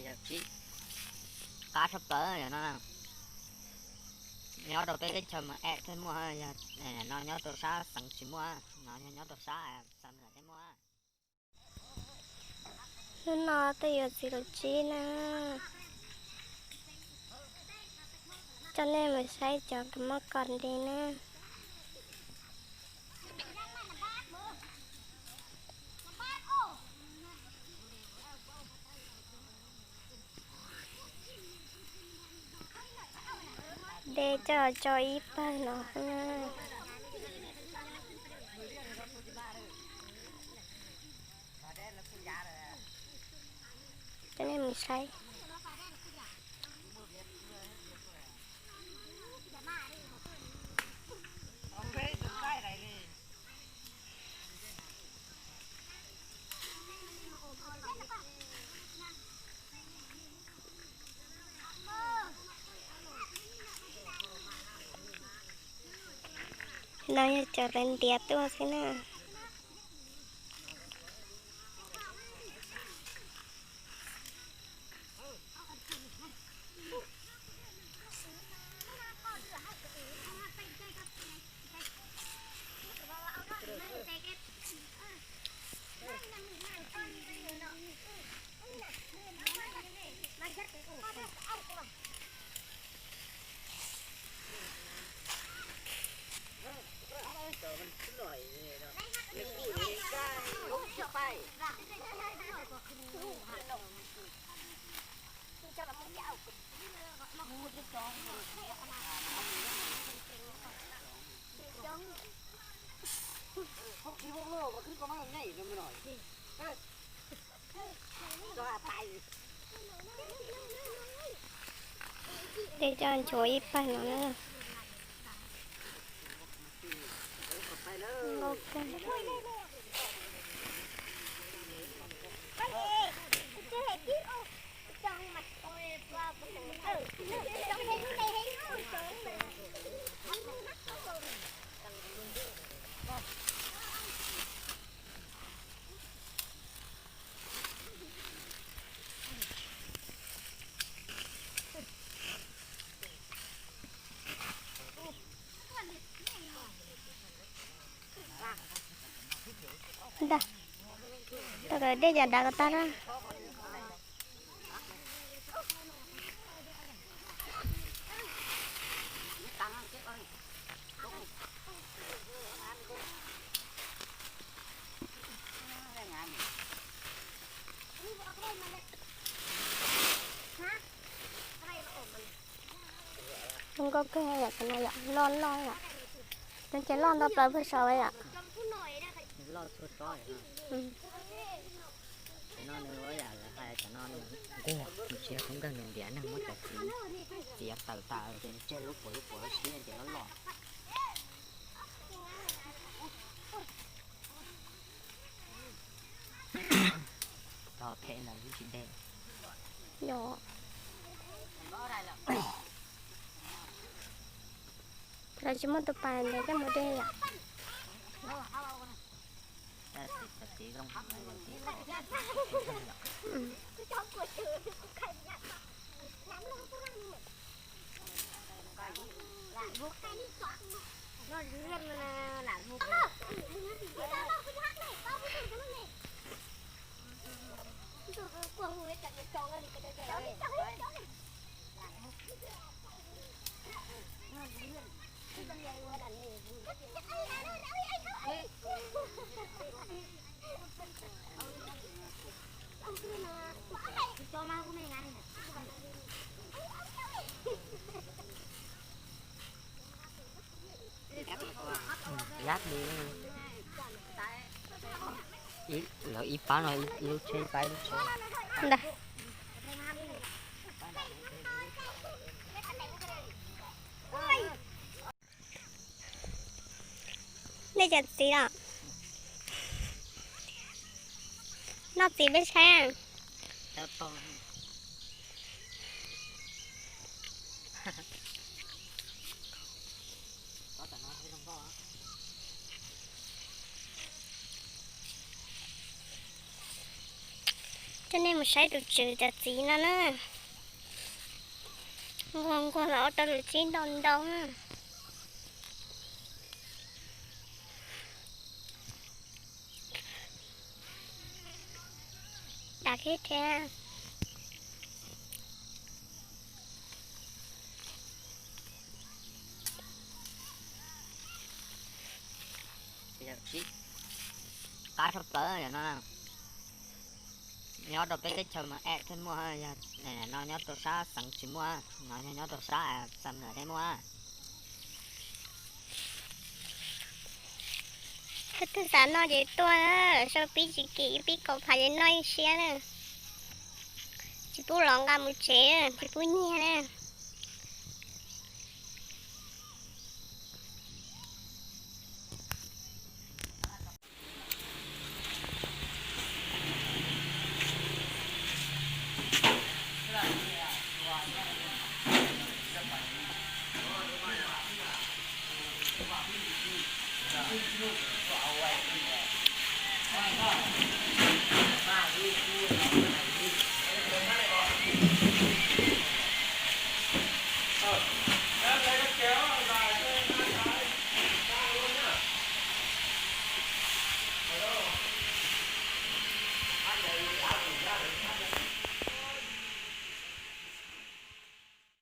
Qab tshaj plaws no. Nyob rau peb teb chaws mas aim thiaj muaj, yog no nyob rau sab xeev tsis muaj, no nyob rau sab xeev thiaj muaj. Hnub no tej yuav txiv lus tsib na, coj nej mus saib cov kab mob kos nti na. Dej coj tso ib pawg no. Coj nej mus saib. No yog cov lawv ntiav tuaj xwb na. Dej coj nchuav ib pawg no na. Nkauj kawg. Ntag, tau kom dej cov dav kom tag na. Zoo nkauj kawg yom, cov no yom, loj loj yom. Cov ces loj ntau plaws pug saud yom. Loj txhua tsob. Cov no nws ua yam lawv hais cov no nquag, nws tsis yog khaub ncaws, nws ntiav neeg muab cov txiv txiav tawm tas ces nws tseg lub puav lub puav siab ces loj loj. Tog phem ntawd tsis de. Yog. Lawv tsis muaj tus pas ntes coj mus de yom. Yab li, lawv ib pab no, ib lub tsheb, ib pab ib lub tsheb. Ntag. Nej cov txiv los? Noj txiv peb saib. Coj nej mus saib tus tswv cov txiv no na. Nquag nquag los ua rau lub txib ntau ntau na. Dam thiab thiab. Qab tshaj plaws no. Nyob rau peb teb chaws mas aim thiaj muaj, yog no nyob rau sab xeev tsis muaj, no nyob rau sab Xam Nuam thiaj muaj. Twb xav noj ces tuaj, sau pib tsis kim pib kaum phav ces noj ib siab na. Tsis pub los nqa mus tsev, tsis pub nyiag na.